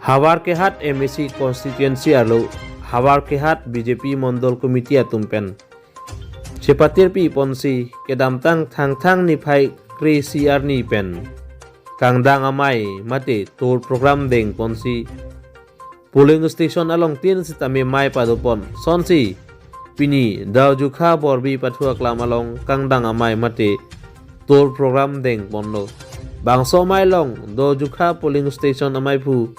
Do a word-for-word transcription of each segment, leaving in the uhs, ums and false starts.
Howraghat M A C constituency arlo Howraghat B J P Mondol Committee atum pen chepatirpi ponsi kedamtang Thangthang niphai kre-isi arni pen kangdang amei mate tour program deng ponsi polling station along tin sitame mei padopon sonsi pini Dojukha Borbi pathu aklam along kangdang amei mate tour program dengponlo. Bangso amei along Dojukha polling station ameiphu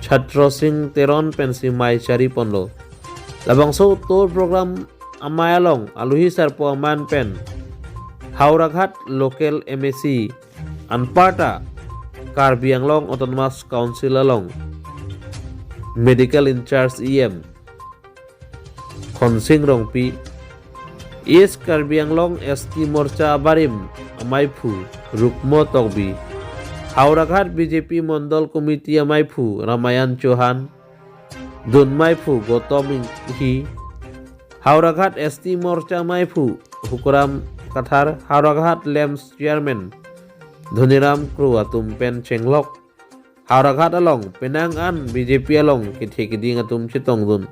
Chhatro Sing Teron pensi mei chariponlo. Labangso tour program amei along alohi sarpo aman pen Howraghat local M A C anparta Karbi Anglong Autonomous Council along Medical in-charge E M Khonsing Rongpi, East Karbi Anglong S T Morcha abarim ameiphu Rukmo Tokbi, Howraghat B J P Mondol Committee ameiphu Ramayan Chauhan, dun meiphu Gautam Enghi, Howraghat S T Morcha meiphu Hukuram Kathar, Howraghat LAMPS Chairman Dhoniram Kro atum pen chenglok Howraghat along penang an B J P along kethe keding atum chetongdun.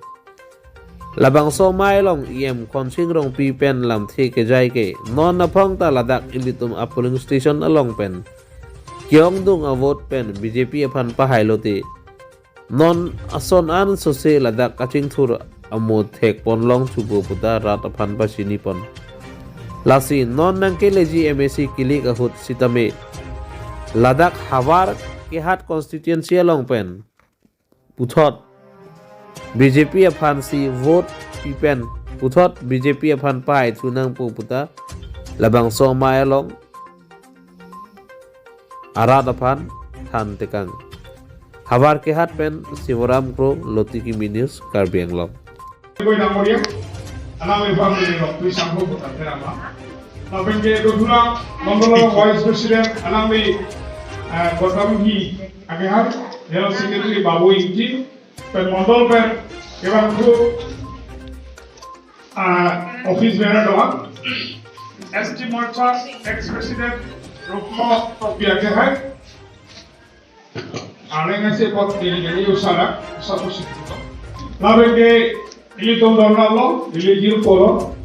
Labangso amei along E M Khonsing Rongpi pen lamthe kejai ke non aphong ta ladak ilitum a polling station along pen ke-ongdung a vote pen B J P aphan pahailote non ason an sose ladak kachingthur amo thekpon longthupo puta rat aphan pachinipon. Lasi non nangkeleji M A C kilik ahut sitame ladak Howraghat constituency along pen puthot B J P aphansi vote pipen puthot B J P aphan pahaithu nangpo puta labangso amei along arat aphan thantekang. Howraghat pen Sivaram Kro, Lotiki News, Karbi Anglong. Koi nangori, alangliphan ni rok tui sangho kota terama. Lapen ke Dodula Mondol Vice President alangli, eh, Gautam Enghi akehai, General Secretary Babu Enghi, pen Mondol pen kevangthu, ah, office bearer doang, S T Morcha ex-president Rukmo Tokbi akehai, arleng ase pot diri diri usara, usapu sikito. Lapen ke ilitum dorna lo, ili jil poro,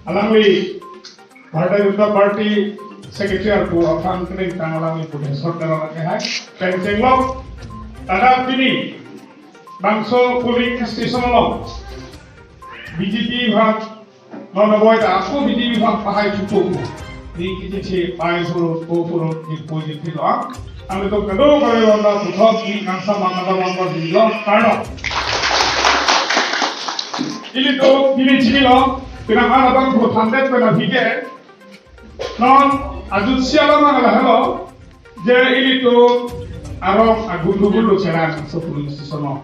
alangli Bharatiya Janata Party Secretary arpu aphan kring tang alangli pudesor dalam akehai, pen chenglok, tada pini bangso polling station along B J P aphan non avoid ako B J P aphan pahaithupo. Ni kiche che pai soro, po soro, ni po je philo a. Ang to kado kare ronda puthot ni kangsa mangada mangkor di lo karno. Ilitum pini chinilo, pinang ana bang puthandet pena hige. Non ajut siala mangala helo, je ilitum arong agundu gundu cheran so polling station along.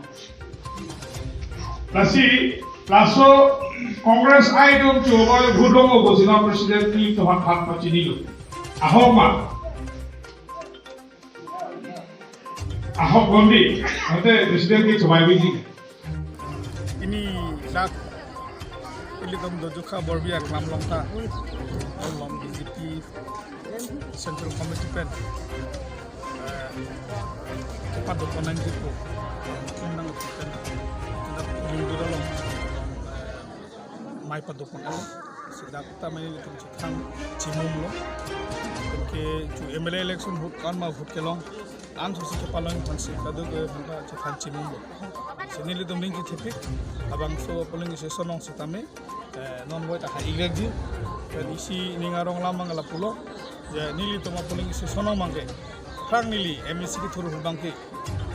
Lasi, laso Congress aidum chubai bhudong obo sina president ni tohan phat pachinilo. Ahok ma. Ahok gondi. Ante president ke chubai biji. Pini dak ilitum Dojukha Borbi aklam along ta. Along B J P Central Committee pen, eh, kepadopon nangjipo. Undang pen, undang pen along, eh, mei padopon along. Sita ta mei ilitum chethang chimumlo. Ke chu M L A election ahut ko-an ma vote kelong. An susi kepalong aphansi kadokave aphan ta chethang chimumlo. Si nelitum ning kithepik, labangso polling station along sitame, eh, non vote aha-ik lekji. Pen isi ning arong lam mangala pulo. Je nelitum a polling station along abangke, aphrang neli M A C kethur ahut abangke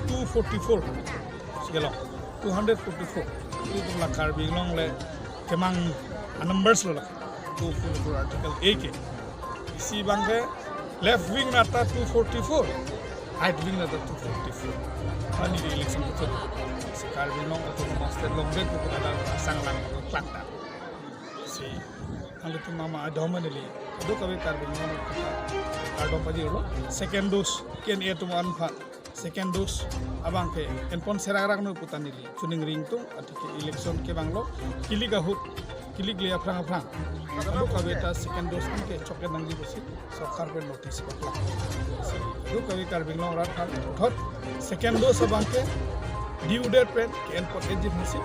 two forty-four si kelong, two hundred forty-four. Ilitum la Karbi Anglong le kemang a numbers lo la, two forty-four Article A ke. Isi abangke left wing nata two forty-four, right wing nata two forty-four. Ani di election betul. Si Karbi Anglong Autonomous State along dek ko kada sang lang ko klak ta. Si ang ilitum mama adom neli. Kadokave Karbi Anglong adom pajirlo. Second dose K N A atum aphan. Second dose abangke enpon serak rak noi puta neli chuning ringtung, atike election kevanglo, kilik ahut kilik le aphrang aphrang, kadokave ta second dose anke chokche nangji pusi sorkar pen notice paklang. Kadokave Karbi Anglong arat aphan puthot second dose abangke due date pen ke-en pon-eji pusi.